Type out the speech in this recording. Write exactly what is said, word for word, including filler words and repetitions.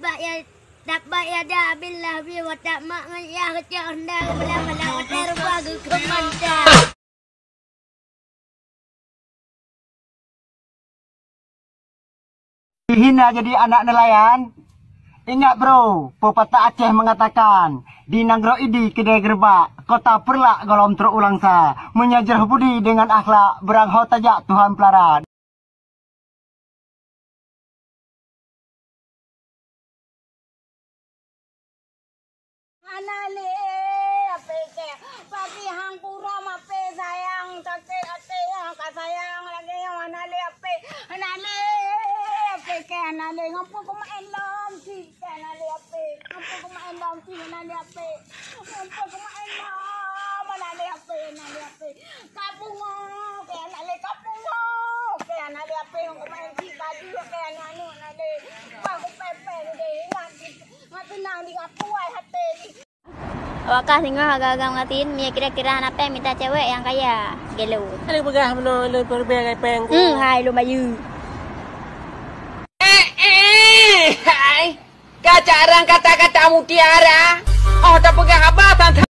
Bak ya, tabat yada abillahi wa tamak ngon ya keucok honda keubelah-belah watèe rupa geukheun mantap. Hina jadi anak nelayan. Ingat bro, pepatah Aceh mengatakan, di nanggroe Idi keudè geureubak, kota Peureulak gohlom trok u Langsa. Meunyoe jroh budi deungon akhlak, beurangho tajak Tuhan peularat. Hana lé, apé kèe. Pati hang kureueng apé sayang, sakét até nyang ka sayang lagèe nyoe hana lé apé. Hana lé, apé kèe hana lé. Ngon peue kumeu'en lom cit kèe hana lé apé. Ngon peue kumeu'en lom cit hana lé apé. Ngon peue kumeu'en lom hana lé apé, hana lé apé. Ka pungo kèe hana lé, ka pungo kèe hana lé apé. Ngon kumeu'en cit baju kèe hana anu hana lé. Bah kupèpèng deh, ingat cit. Ngon teunang di ngon puai até cit. Awak kah singoh agam-agam ngon sin, mie kira-kira hana péng mita cewek nyang kaya. Gelo. Ada peugah meunoe lôn peureubeue ngon péng ku. Hmm, hai lôn bayeue. Eh, eh, hai. Kacak rang kata-kata mutiara. Oh, tapeugah haba tantang.